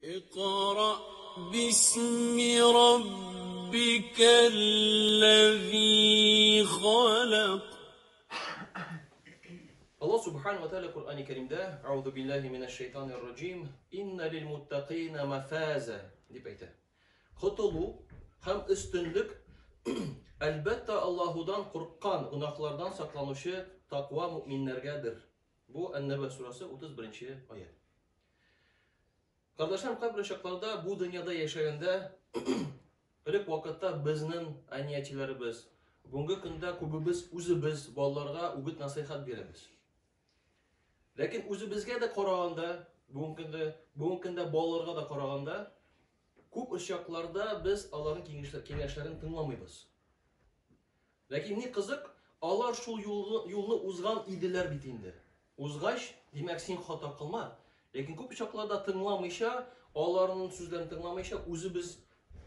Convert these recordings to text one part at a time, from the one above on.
اقرأ باسم ربك الذي خلق. Аллаһ Субхану ва Тааля Коръәни Кәримдә: "Аузу биллаһи минәш шайтанир раҗим, инна лил муттакина мафаза" дип әйтә. Котылу һәм өстенлек әлбәттә Аллаһудан курыккан, гөнаһлардан сакланучы таква мөэминнәргәдер. Бу Ән-Нәбә сүрәсе 31 аять. Кардәшләрем, кайбер чакларда бу дөньяда яшәгәндә элек вакытта безнең әни-әтиләребез, бүгенге көндә күбебез үзебез балаларга үгет-насыйхат бирәбез. Ләкин үзебезгә дә караганда, бүгенге көндә, бүгенге көндә балаларга да караганда, күп очракларда без аларның киңәшләрен тыңламыйбыз. Ләкин ни кызык, алар шул юлны, юлны узган иделәр бит инде. Узгач, димәк, син хата кылма. Ләкин күп чакларда тыңламыйча, аларның сүзләрен тыңламыйча, үзебез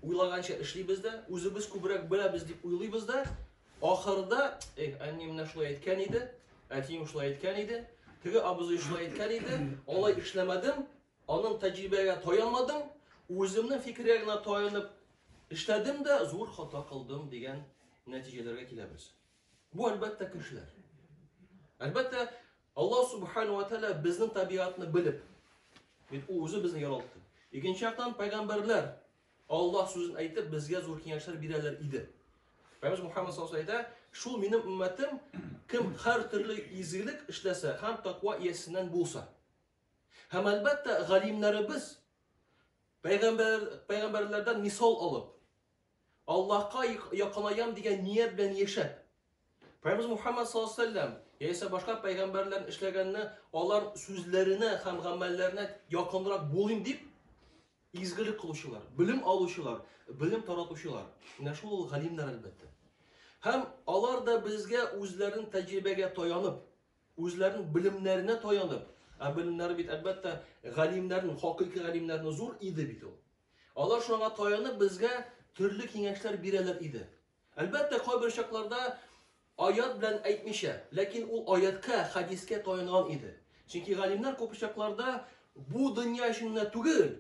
уйлаганча эшлибез дә, үзебез күбрәк беләбез дип уйлыйбыз да, ахырда, эх, әнием менә шулай әйткән иде, әтием шулай әйткән иде, теге абзый шулай әйткән иде, алай эшләмәдем, Аның тәҗрибәгә таянмадым, үземнең фикергә генә таянып эшләдем дә, зур хата кылдым дигән нәтиҗәләргә киләбез. Бу әлбәттә кешеләр. Әлбәттә, Аллаһ субхану ва тааля безнең табигатьне белеп, бит ул үзе безне яралтты. Икенче яктан пәйгамбәрләр Аллаһ сүзен әйтеп безгә зур киңәшләр бирәләр иде. Пәйгамбер Мухаммад саллаллаху әйтә, шул минем өммәтем кем һәр төрле изгелек эшләсә һәм таква иясеннән булса. Һәм әлбәттә, галимнәребез пәйгамбәр, пәйгамбәрләрдән мисал алып, Аллаһка якынаям дигән ният белән яшәп, Пәйгамбер Мухаммад саллаллаху алейһи вәсәлләм яисә башка пәйгамбәрләрнең эшләгәнне алар сүзләренә һәм гамәлләренә якынрак булыйм дип изгелек кылучылар, белем алучылар, белем таратучылар. Менә шул ул галимнәр әлбәттә. Һәм алар да безгә үзләренең тәҗрибәгә таянып, Үзләренең белемнәренә таянып, ә белемнәре бит, әлбәттә, галимнәрнең, хакыйкый галимнәрнең зур иде бит ул. Алар шуңа таянып безгә төрле киңәшләр бирәләр иде. Әлбәттә, кайбер чакларда аят белән әйтмичә, ләкин ул аятка, хәдискә таянган иде. Чөнки галимнәр күп чакларда бу дөнья өчен генә түгел,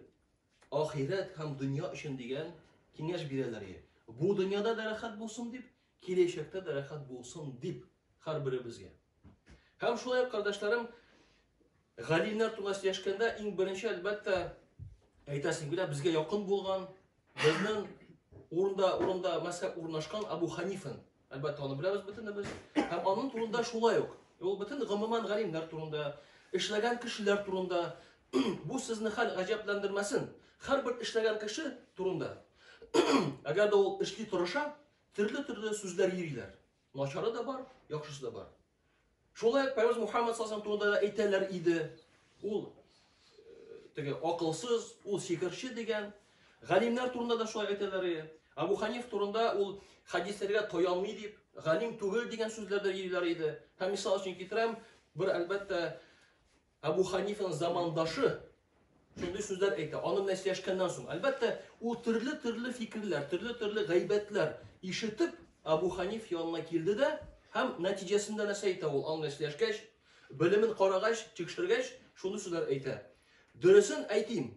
ахирәт һәм дөнья өчен дигән киңәш бирәләр иде. Бу дөньяда да рәхәт булсын дип, киләчәктә дә рәхәт булсын дип һәрберебезгә. Һәм шулай ук, кардәшләрем, галимнәр турында сөйләшкәндә иң беренче, әлбәттә, әйтәсем килә, безгә якын булган, безнең урында урында мәзһәб урнашкан Абу Ханифан. Әлбәттә, аны беләбез бөтенебез. Һәм аның турында шулай ук. Ул бөтен гомумән галимнәр турында, эшләгән кешеләр турында бу сезне хәл гаҗәпләндермәсен. Һәрбер эшләгән кеше турында, әгәр дә ул эшли тырыша, төрле-төрле сүзләр йөриләр. Начары да бар, яхшысы да бар. Шулай ук Пәйгамбер Мухаммад саллаллаху турында да әйтәләр иде. Ул э, теге акылсыз, ул сихерче дигән. Галимнәр турында да шулай әйтәләр иде. Абу Ханиф турында ул хәдисләргә таянмый дип, галим түгел дигән сүзләр дә йөриләр иде. Һәм мисал өчен китерәм, бер әлбәттә Әбу Ханифаның замандашы шундый сүзләр әйтә. Аның белән сөйләшкәннән соң, әлбәттә, ул төрле-төрле фикерләр, төрле-төрле гайбәтләр ишетеп, Әбу Ханиф янына килде дә, һәм нәтиҗәсендә нәрсә әйтә ул, аның белән сөйләшкәч, белемен карагач, тикшергәч, шундый сүзләр әйтә. Дөресен әйтим,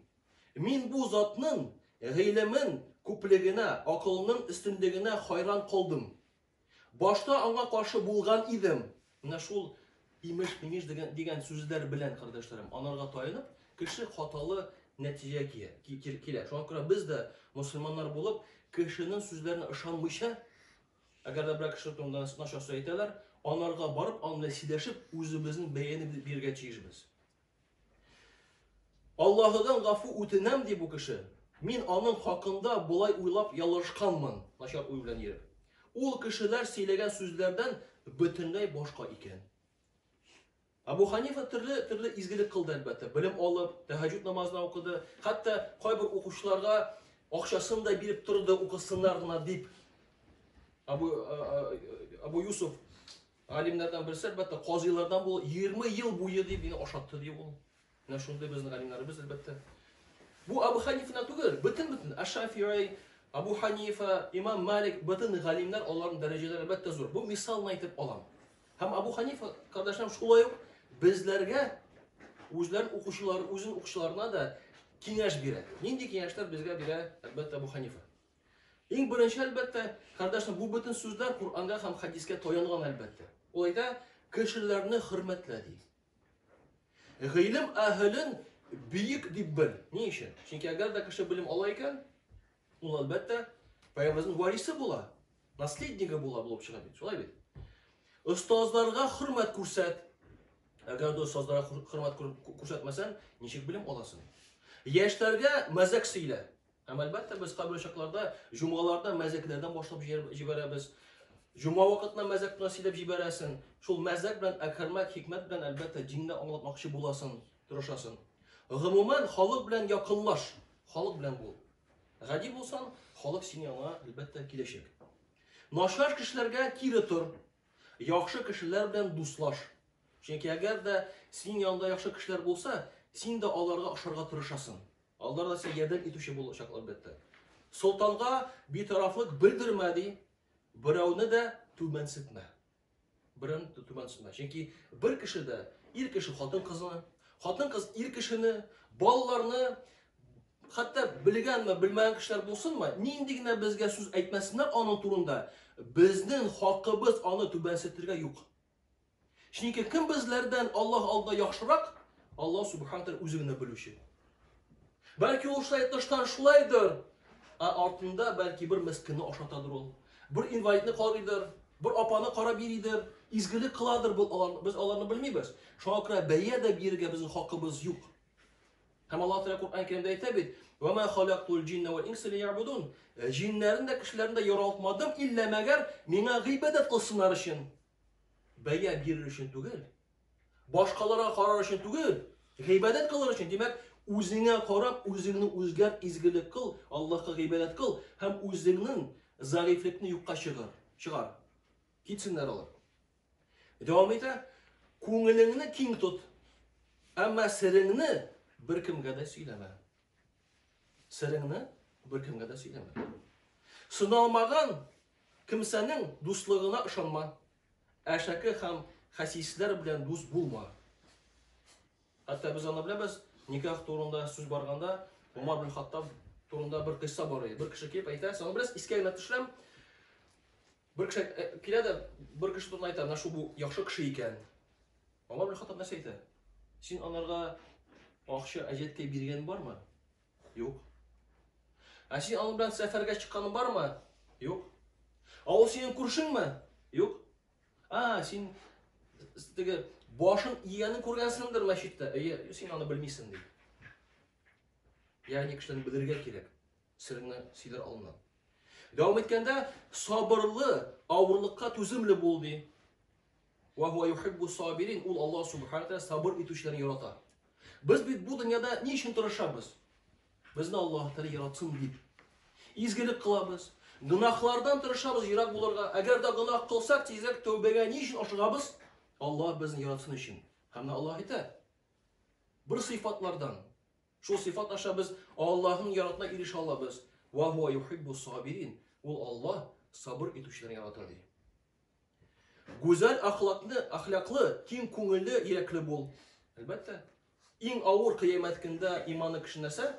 мин бу затның гыйлемен күплегенә, акылының өстенлегенә хайран калдым. Башта аңа каршы булган идем. Менә шул имеш-мимеш дигән, дигән сүзләр белән, кардәшләрем, анарга таянып, кеше хаталы нәтиҗәгә килә. Шуңа күрә без дә мөселманнар булып, кешенең сүзләренә ышанмыйча, әгәр дә берәр кеше турында начар сүз әйтәләр, анарга барып, аның белән сөйләшеп, үзебезнең бәяне бирергә тиешбез. Аллаһыдан гафу үтенәм, ди бу кеше. Мин аның хакында болай уйлап ялгышканмын, начар уй белән йөреп. Ул кешеләр сөйләгән сүзләрдән бөтенләй башка икән. Абу Ханифа төрле төрле изгелек кылды әлбәттә. Белем алып, тәһәҗҗүд намазына укыды. Хәтта кайбер укучыларга акчасын да биреп торды, укысыннар гына дип. Абу, Абу Юсуф Галимнәрдән берсе, әлбәттә, казыйлардан бул, 20 ел буе дип мине ашатты ди ул. Менә шундый безнең галимнәребез, әлбәттә. Бу Абу Ханифа түгел, бөтен-бөтен Аш-Шафи'i, Абу Ханифа, Имам Малик, бөтен галимнәр, аларның дәрәҗәләре әлбәттә зур. Бу мисалны әйтеп алам. Һәм Абу Ханифа кардәшләрем шулай ук безләргә үзләрен укучылар, үзен укучыларына да киңәш бирә. Нинди киңәшләр безгә бирә, әлбәттә, Әбу Ханифа? Иң беренче, әлбәттә, кардәшләр, бу бөтен сүзләр Коръәнгә һәм хәдискә таянган, әлбәттә. Ул әйтә, кешеләрне хөрмәтлә, ди. Гыйлем әһелен бөек дип бел. Ни өчен? Чөнки әгәр дә кеше белем ала икән, ул әлбәттә пәйгамбәрнең варисы була, наследнигы була булып чыга бит. Шулай бит? Остазларга хөрмәт күрсәт. Әгәр дә остазларга хөрмәт күрсәтмәсәң, ничек белем аласың? Яшьләргә мәзәк сөйлә. Һәм әлбәттә без кайбер чакларда җомгаларда мәзәкләрдән башлап җибәрәбез. Җомга вакытында мәзәк белән сөйләп җибәрәсең. Шул мәзәк белән әкрмәк, хикмәт белән әлбәттә динне аңлатмакчы буласың, тырышасың. Гомумән халык белән якынлаш, халык белән бул. Гади булсаң, халык синең яныңа әлбәттә киләчәк. Начар кешеләргә кире тор. Яхшы кешеләр белән дуслаш. Чөнки әгәр дә синең янында яхшы кешеләр булса, син дә аларга ошарга тырышасың. Алар да сиңа ярдәм итүче булачак, әлбәттә. Солтанга битарафлык белдермә, ди. Берәүне дә түбәнсетмә. Берәүне дә түбәнсетмә. Чөнки бер кеше дә ир кеше хатын-кызны, хатын-кыз ир кешене, балаларны, хәтта белгәнме, белмәгән кешеләр булсынмы, нинди генә безгә сүз әйтмәсеннәр аның турында, безнең хакыбыз аны түбәнсетергә юк. Чөнки кем безләрдән Аллаһ алдында яхшырак, Аллаһ субхана тәгалә үзе генә белүче. Бәлки ул шулай тыштан шулайдыр, ә артында бәлки бер мескенне ашатадыр ул, бер инвалидны карыйдыр, бер апаны карап йөридер, изгелек кыладыр, без аларны белмибез. Шуңа күрә бәя дә бирергә безнең хакыбыз юк. Һәм Аллаһ Тәгалә Коръән Кәримдә әйтә бит: "Ва ма халактул җинна вал инса лиябудун". Җиннәрне дә, кешеләрне дә яралтмадым, иллә мәгәр миңа гыйбадәт кылсыннар өчен. Бәя бирер өчен түгел, башкаларга карар өчен түгел, гыйбадәт кылыр өчен. Димәк, үзеңә карап, үзеңне үзгәрт, изгелек кыл, Аллаһка гыйбадәт кыл һәм үзеңнең зәгыйфьлекне юкка чыгар. Чыгар. Китсеннәр алар. Дәвам итә. Күңелеңне киң тот. Әмма сереңне беркемгә дә сөйләмә. Сереңне беркемгә дә сөйләмә. Сыналмаган Кемсәнең дуслыгына ышанма, әшәке һәм хәсисләр белән дус булма. Хәтта без аны беләбез, никах турында сүз барганда, Умар бин Хаттаб турында бер кыйсса бар иде. Бер кеше килеп әйтә, син бераз искә генә төшерәм. Бер кеше э, килә дә бер кеше турында әйтә, менә шул бу яхшы кеше икән. Умар бин Хаттаб нәрсә әйтә? Син анарга акча әҗәткә биргән бармы? Юк. Ә син аның белән сәфәргә чыкканың бармы? Юк. Ә ул синең күршеңме? Юк. А, син теге башын игәнен күргәнсеңдер мәчеттә. Әйе, син аны белмисең ди. Ягъни кешеләрне белергә кирәк. Сереңне сөйләр алдыннан. Дәвам иткәндә, сабырлы, авырлыкка түземле бул ди. Ва хуа юхиббу сабирин. Ул Аллаһ субхана тәгалә сабыр итүчеләрне ярата. Без бит бу дөньяда ни өчен тырышабыз? Безне Аллаһ Тәгалә яратсын дип. Изгелек кылабыз. Гөнаһлардан тырышабыз ерак булырга. Әгәр дә гөнаһ кылсак, тизрәк тәүбәгә ни өчен ашыгабыз? Аллаһ безне яратсын өчен. Һәм менә Аллаһ әйтә, бер сыйфатлардан, шул сыйфат аша без Аллаһның яратына ирешә алабыз. Ва хуа юхиббу сабирин. Ул Аллаһ сабыр итүчеләрне ярата ди. Гүзәл әхлакны, әхлаклы, киң күңелле, йөрәкле бул. Әлбәттә, иң авыр кыямәт көндә иманлы кеше нәрсә?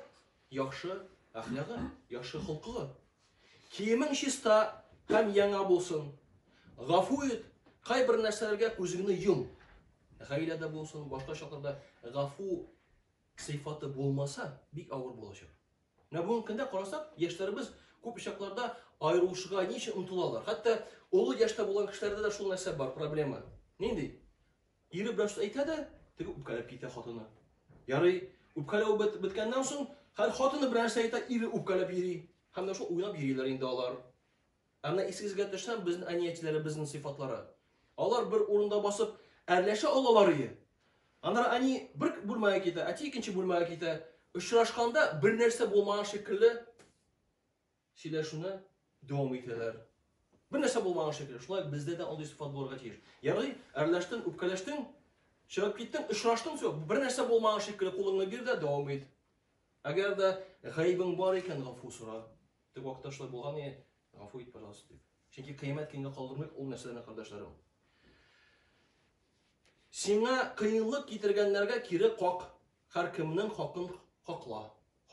Яхшы әхлагы, яхшы холкы. Киемең чиста һәм яңа булсын. Гафу ит, кайбер нәрсәләргә күзеңне йом. Гаиләдә булсын, башка чакларда гафу сыйфаты булмаса, бик авыр булачак. Менә бүгенге көндә карасак, яшьләребез күп очракларда аерылышырга ни өчен омтылалар? Хәтта олы яшьтә булган кешеләрдә дә шул нәрсә бар, проблема. Нинди? Ире белән сүз әйтә дә, теге үпкәләп китә хатыны. Ярый, үпкәләү бет, беткәннән соң, хәл хатыны бер нәрсә әйтә, ире үпкәләп йөри. Һәм менә шул уйнап йөриләр инде алар. Ә менә исегезгә төшсәм, безнең әни-әтиләребезнең сыйфатлары. Алар бер урында басып әрләшә алалар ие. Аннары әни бер бүлмәгә китә, әти икенче бүлмәгә китә. Очрашканда бер нәрсә булмаган шикелле сөйләшүне дәвам итәләр. Бер нәрсә булмаган шикелле. Шулай бездә дә андый сыйфат булырга тиеш. Ярый, әрләштең, үпкәләштең, чыгып киттең, очраштың, все, бер нәрсә булмаган шикелле кулыңны бир дә дәвам ит. Әгәр дә гаебең бар икән, гафу сора. Теге вакытта шулай булган иде, гафу ит, пожалуйста, дип. Чөнки кыямәт көнгә калдырмыйк ул нәрсәләрне, кардәшләрем. Сиңа кыенлык китергәннәргә кире как, һәркемнең хакын хакла.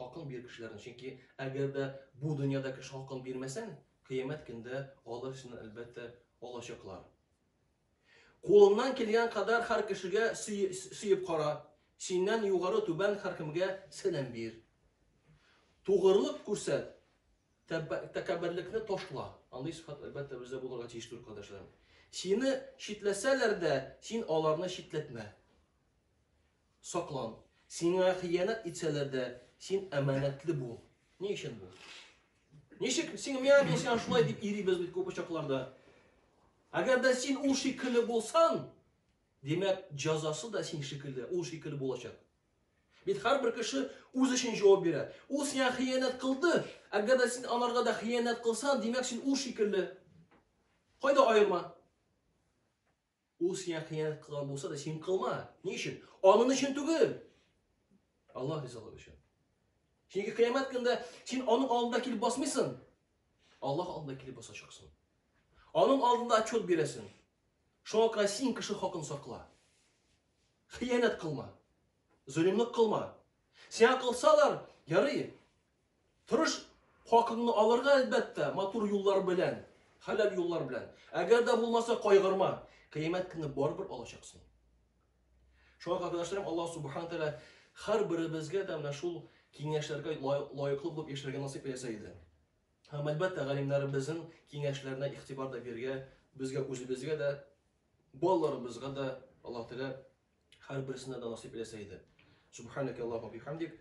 Хакын бир кешеләрнең, чөнки әгәр дә бу дөньяда кеше хакын бирмәсәң, кыямәт көндә алар синнән әлбәттә алачаклар. Кулыңнан килгән кадәр һәр кешегә сөеп кара, синнән югары түбән һәркемгә сәлам бир. Тугрылык күрсәт, тәкәбберлекне ташла. Андый сыйфат әлбәттә бездә булырга тиеш түгел, кардәшләрем. Сине читләсәләр дә, син аларны читләтмә. Саклан. Сиңа хыянәт итсәләр дә, син әманәтле бул. Ни өчен бу? Ничек син миңа мин сиңа шулай дип ирибез бит күп очракларда. Әгәр дә син ул шикелле булсаң, димәк, җәзасы да син шикелле, ул шикелле булачак. Бит һәрбер кеше үз өчен җавап бирә. Ул сиңа хыянәт кылды, әгәр дә син анарга да хыянәт кылсаң, димәк, син ул шикелле. Кайда аерма? Ул сиңа хыянәт кылган булса да, син кылма. Ни өчен? Аның өчен түгел. Аллаһ ризалыгы өчен. Чөнки кыямәт көндә син аның алдында килеп басмыйсың. Аллаһ алдында килеп басачаксың. Аның алдында отчет бирәсең. Шуңа күрә син кеше хакын сакла. Хыянәт кылма. Зөлемлек кылма. Сиңа кылсалар, ярый. Тырыш хакыңны алырга, әлбәттә, матур юллар белән, хәләл юллар белән. Әгәр дә булмаса, кайгырма. Кыямәт көне барыбер алачаксың. Шуңа кардәшләрем, Аллаһ субхана тәгалә һәр беребезгә дә менә шул киңәшләргә лаеклы булып яшәргә насыйп әйләсә иде. Һәм әлбәттә, галимнәребезнең киңәшләренә игътибар да бирергә безгә үзебезгә дә, балаларыбызга да Аллаһ Тәгалә һәрберсенә дә насыйп әйләсә иде. Субханaka Аллаһу бихамдик.